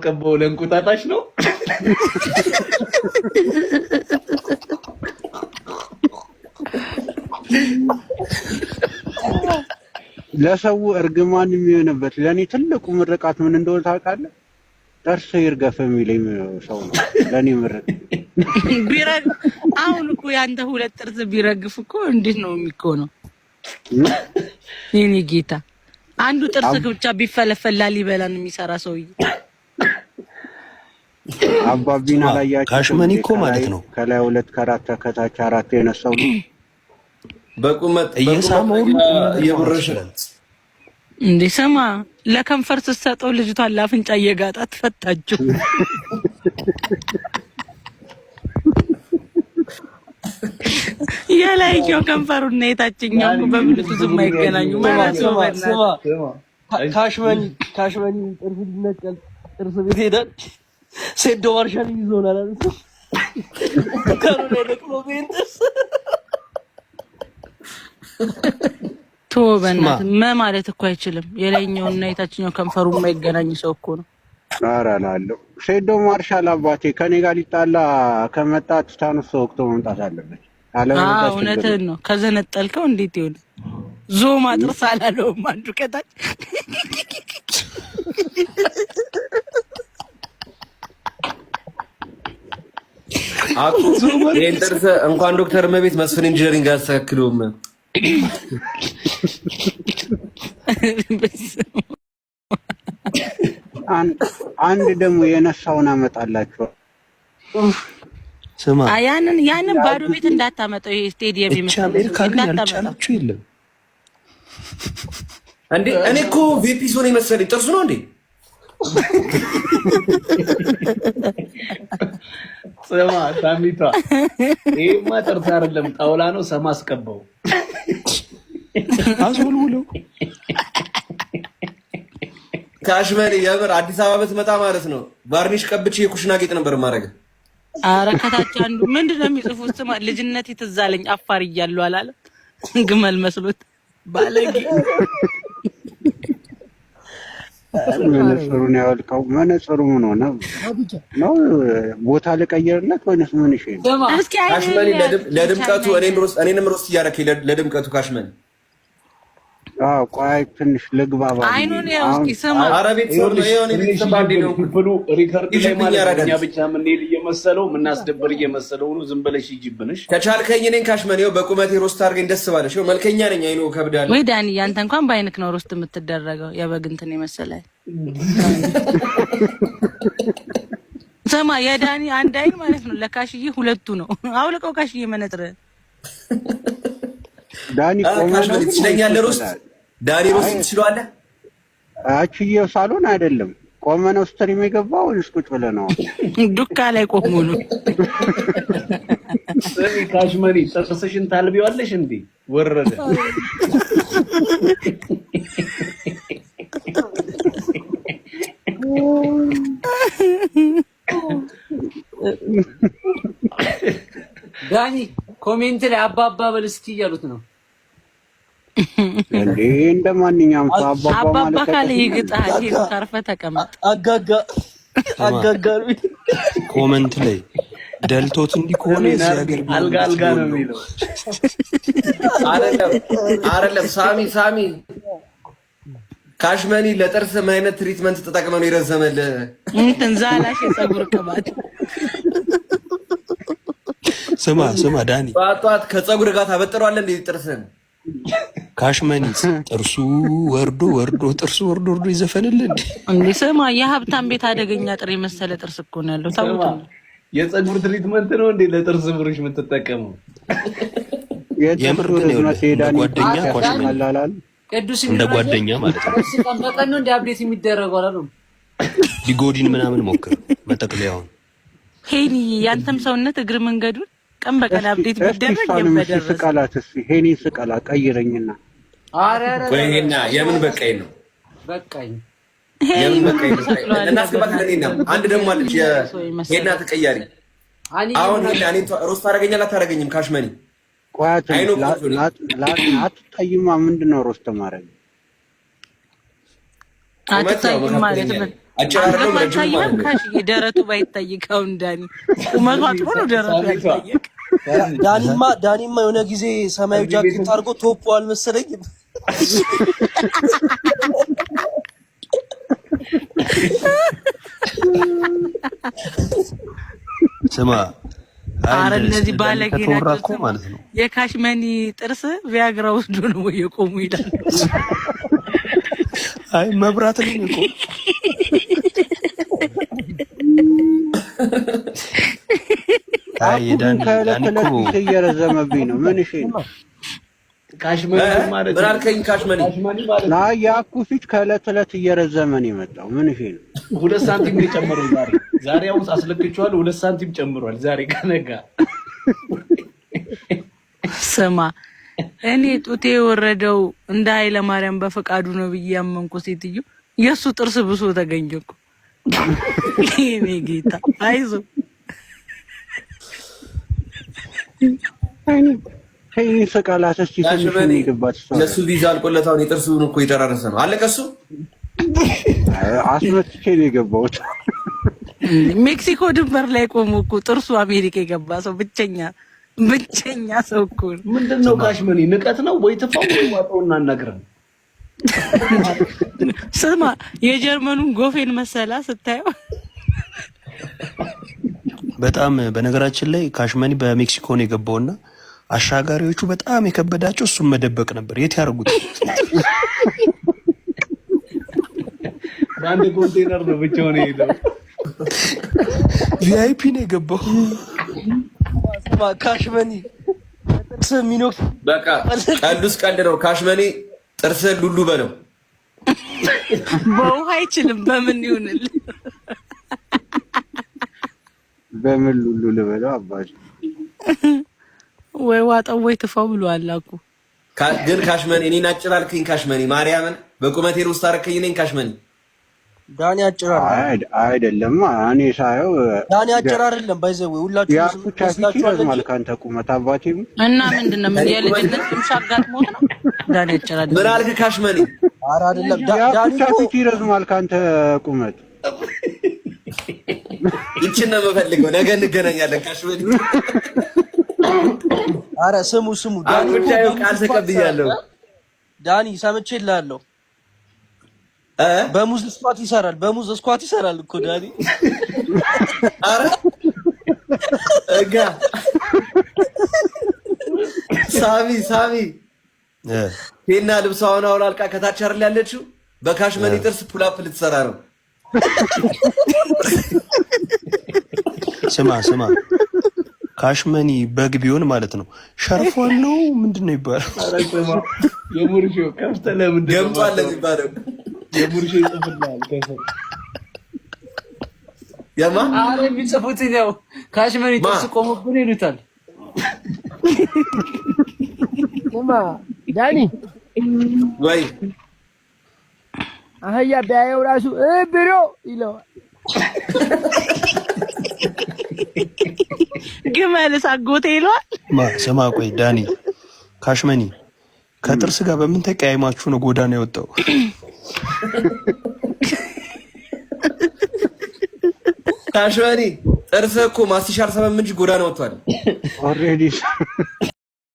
ያስቀባው ለእንቁጣጣሽ ነው። ለሰው እርግማን የሚሆንበት ለእኔ ትልቁ ምርቃት ምን እንደሆነ ታውቃለህ? ጥርስ ይርገፍ የሚለኝ ሰው ነው ለእኔ ምርቃት። ቢረግ አሁን እኮ ያንተ ሁለት ጥርስ ቢረግፍ እኮ እንዴት ነው የሚኮነው? የኔ ጌታ አንዱ ጥርስ ብቻ ቢፈለፈል ላሊበላን የሚሰራ ሰውዬ አባቢን አላያችሁትም? ካሽመኒ እኮ ማለት ነው ከላይ ሁለት ከአራት ከታች አራት የነሳው በቁመት እየሳመው ሁሉ እየቦረሸ እንዴ ስማ፣ ለከንፈር ስትሰጠው ልጅቷን ለአፍንጫ እየጋጣት ፈታችው። የላይኛው ከንፈሩና የታችኛው በብሉቱዝ የማይገናኙ ማለት ነው። ካሽመኒ ካሽመኒ ጥርስ ሊነቀል ጥርስ ቤት ሄዳል። ሴዶ ማርሻል ይዞናል አለ ከሩ ላይ ነቅሎ ቤንጥስ ቶ በእናትህ ማለት እኮ አይችልም። የላይኛውና የታችኛው ከንፈሩ የማይገናኝ ሰው እኮ ነው። ኧረ እላለሁ ሴዶ ማርሻል አባቴ ከኔ ጋር ሊጣላ ከመጣ ቲታኖስ ወቅቶ መምጣት አለበት። አለበለዚያ እውነትህን ነው። ከዘነጠልከው እንዴት ይሆን? ዞማ ጥርስ አላለውም አንዱ ከታች አኩ ይሄን ጥርስ እንኳን ዶክተር መቤት መስፍን ኢንጂነሪንግ አያስተካክለውም። አንድ ደግሞ የነሳውን አመጣላችሁ። ስማ ያንን ባዶ ቤት እንዳታመጣው። ይሄ ስቴዲየም እቺ አሜሪካ ግን ያልቻለችው የለም እንዴ። እኔ እኮ ቪፒ ሶን የመሰለኝ ጥርሱ ነው እንዴ? ስማ ሳሚቷ፣ ይሄማ ጥርስ አይደለም ጣውላ ነው። ሰማ አስቀባው አስወልውለው። ካሽመኒ የምር አዲስ አበባ ብትመጣ ማለት ነው ቫርኒሽ ቀብቼ የኩሽና ጌጥ ነበር ማድረግ። ኧረ ከታች አንዱ ምንድን ነው የሚጽፉት? ስማ ልጅነት ትዝ አለኝ አፋር እያሉ አላለም ግመል መስሎት ባለጌ መነጽሩን ያወልቀው። መነጽሩ ምን ሆነ ነው? ቦታ ልቀይርለት ወይንስ ምን? እሺ እስኪ ካሽመኒ ለድምቀቱ እኔንም roast እያደረከኝ ለድምቀቱ ካሽመኒ። አዎ ቆይ ትንሽ ልግባባ። አይኑን ያው እስኪ ስማ፣ ኧረ ቤተሰብ ነው የሆነ ቤተሰብ ባንዴ ነው people ኡ record ላይ ማለት ነው። እኛ ያረጋል። ብቻ የምንሄድ እየመሰለው የምናስደብር እየመሰለው ነው። ዝም ብለሽ ሂጂብንሽ። ከቻልከኝ እኔን ካሽመኒ ይኸው በቁመቴ roast አድርገኝ ደስ ባለሽ። ይኸው መልከኛ ነኝ። አይኖ ከብዳለሁ። ወይ ዳኒ፣ ያንተ እንኳን በአይንክ ነው roast የምትደረገው የበግ እንትን የመሰለ። ስማ የዳኒ አንድ አይን ማለት ነው ለካሽዬ ሁለቱ ነው። አውልቀው ካሽዬ መነጽር ዳኒ ኧረ ቆመ ነው ካሽመኒ ግን ትችለኛለህ? ወይስ roast ዳኒ roast ትችለዋለህ? አችዬው ሳሎን አይደለም ቆመ ነው stream የገባው ወይስ ቁጭ ብለህ ነው? ዱካ ላይ ቆሞ ነው። ስሚ ካሽመኒ ጥርስሽን ታልቢዋለሽ እንዴ? ወረደ። ዳኒ comment ላይ አባባ በል እስኪ እያሉት ነው። እንዴ እንደ ማንኛውም ሰው አባባ አባባ ማለት ካለ ያቅተኛል። ይግጥሃል። ሂድ ታርፈህ ተቀመጥ። አጋጋ አጋጋ ነው። comment ላይ ደልቶት እንዲህ ከሆነ እዚህ ሀገር ቢሆን አልጋ አልጋ ነው ሊሆን ነው። የሚለው። አይደለም አይደለም፣ ሳሚ ሳሚ ካሽመኒ ለጥርስ ምን አይነት treatment ተጠቅመ ነው የረዘመልህ? እንትን ዛላሽ የፀጉር ቅባት ስማ ስማ ዳኒ ጠዋት ጠዋት ከፀጉር ጋር ታበጥረዋለህ እንዴ ጥርስህን? ካሽመኒ ጥርሱ ወርዶ ወርዶ ጥርሱ ወርዶ ወርዶ ይዘፈንልህ እንዴ? እንዴ ስማ፣ የሀብታም ቤት አደገኛ ጥሬ መሰለ ጥርስ እኮ ነው ያለው። ስማ ታውቁት የፀጉር treatment ነው እንዴ ለጥርስ ብሩሽ የምትጠቀመው? የጥርሱ የምር ግን ርዝመት ይኸውልህ እንደ የዳኒ ጓደኛ ጥርስ ካሽመኒ ያስጠላል። ቅዱስ እንደ ጓደኛ ማለት ነው። ጥርስ ቀን በቀን ነው እንደ update የሚደረገው አላሉም? ሊጎዲን ምናምን ሞክር መጠቅለያውን። ሄኒ፣ ያንተም ሰውነት እግር መንገዱን ቀን በቀን update እስኪ ቢደረግ እሷንም እስኪ የበደረሰ ስቀላት፣ እስኪ ሄኒን ስቀላት ቀይረኝና ኧረ ኧረ ቆይ ይሄና የምን በቃኝ ነው በቃኝ። ሄኒ የምን ምን በቃኝ ነው? ተሰቅለዋል? እናስገባታለን። ሄና አንድ ደግሞ አለች ሰው ይመስላል። የሄና ተቀያሪ። አሁን ሄና እኔን roast ታደርገኛለህ አታደርገኝም? ካሽመኒ ቆያ አይኖ ትንሽ ቆንጆ ነኝ። አትታይማ። ምንድን ነው roast ማድረግ? ቁመት ያው አትታይም ማለት መካከለኛ ምን ነኝ። አጭር አይደለም ረጅም አልታየህም? አይደለም። ካሽዬ ደረቱ ባይታይ ካሁን ዳኒ ቁመቱ አጥሮ ነው ደረቱ ያልታየቅ። ዳኒማ የሆነ ጊዜ ሰማያዊ ጃኬት አድርጎ ቶፖ አልመሰለኝም። ስማ አረ እነዚህ ባለጌ ከተወራ ናቸው። እኮ ማለት ነው የካሽመኒ ጥርስ ቪያግራ ወስዶ ነው ወይ የቆሙ ይላል። አይ መብራት ነው እኮ። አይ የዳኒ ከዕለት ዳኒ ዕለት እኮ ፊት እየረዘመብኝ ነው። ምን እሺ ነው? ካሽመኒ ማለት ምን አልከኝ? ካሽመኒ ካሽመኒ ማለት ና የአኩ ፊት ከዕለት ዕለት እየረዘመ ነው የመጣው። ምን እሺ ነው? 2 ሳንቲም ነው የጨመረው ዛሬ። ዛሬ አሁን አስለክቼዋለሁ። 2 ሳንቲም ጨምሯል ዛሬ ከነጋ። ስማ እኔ ጡቴ የወረደው እንደ ኃይለ ማርያም በፈቃዱ ነው ብዬ ያመንኩ ሴትዮ የእሱ ጥርስ ብሶ ተገኘ እኮ። የኔ ጌታ አይዞ። ከይህን ስቃላት እስኪ ትንሽ ካሽመኒ እንሂድባት። እሷ ለሱ ቪዛ አልቆለት አሁን የጥርሱን እኮ የጨራረሰ ነው። አለቀ እሱ። አስመትቼ ነው የገባሁት። ሜክሲኮ ድንበር ላይ ቆሞ እኮ ጥርሱ አሜሪካ የገባ ሰው ብቸኛ ብቸኛ ሰው እኮ ነው። ምንድን ነው ካሽመኒ? ንቀት ነው ወይ? ትፋው ወይ ዋጠው እናናግረን። ስማ የጀርመኑን ጎፌን መሰላ ስታየው። በጣም በነገራችን ላይ ካሽመኒ በሜክሲኮ ነው የገባውና አሻጋሪዎቹ በጣም የከበዳቸው እሱን መደበቅ ነበር። የት ያደርጉት? በአንድ ኮንቴነር ነው ብቻውን የሄደው። VIP ነው የገባው። ስማ ካሽመኒ ጥርስ ሚኖክ በቃ ቀልዱስ ቀልድ ነው። ካሽመኒ ጥርስህን ሉሉ በለው። በውሃ አይችልም። በምን ይሁንል? በምን ሉሉ ልበለው አባቴ? ወይ ዋጠው ወይ ትፋው ብሏል እኮ። ግን ካሽመኒ እኔን አጭር አልከኝ። ካሽመኒ ማርያምን በቁመቴ roast አደረከኝ። እኔን ካሽመኒ ዳኒ አጭር አይደለም። አይደለም እኔ ሳየው ዳኒ አጭር አይደለም። By the way ሁላችሁ የአኩቻ ፊት መስላችኋል እንጂ ይረዝማል ከአንተ ቁመት አባቴም። እና ምንድን ነው ምን የልጅነት ቅምሻ አጋጥሞት ነው ዳኒ አጭር አይደለም። ምን አልክ ካሽመኒ? ኧረ አይደለም። ዳኒ የአኩቻ እኮ ፊት ይረዝማል ከአንተ ቁመት። ይችን ነው የምፈልገው። ነገ እንገናኛለን ካሽመኒ። ኧረ ስሙ ስሙ ዳኒ እኮ አኩቻ በሙዝ ቃል squat ተቀብያለሁ። ይሰራል። ዳኒ ሰምቼልሃለሁ። እ በሙዝ squat ይሰራል። በሙዝ squat ይሰራል እኮ ዳኒ። ኧረ እጋ ሳሚ ሳሚ ቴና ልብሷ አሁን አውላልቃ ከታች አይደል ያለችው? በካሽመኒ ጥርስ pull up ልትሰራ ነው። ስማ ስማ ካሽመኒ በግ ቢሆን ማለት ነው ሸርፏል ነው ምንድን ነው ይባላል? ኧረ ስማ የሙርሾ ከፍተህ ለምንድን ነው ገምጧል የሚባለው። የሙርሾ ይጽፍልሃል ከስር። የማ አረ የሚጽፉትን ያው ካሽመኒ ጥርስ ቆሞብን ይሉታል። ስማ ዳኒ ወይ አህያ ቢያየው ራሱ bro ይለዋል። ግመልስ አጎቴ ይለዋል። ስማ ቆይ ዳኒ ካሽመኒ ከጥርስ ጋር በምን ተቀያይማችሁ ነው ጎዳና የወጣው? ካሽመኒ ጥርስህ እኮ ማስቲሻ አልሰማም እንጂ ጎዳና ወጥቷል። Already.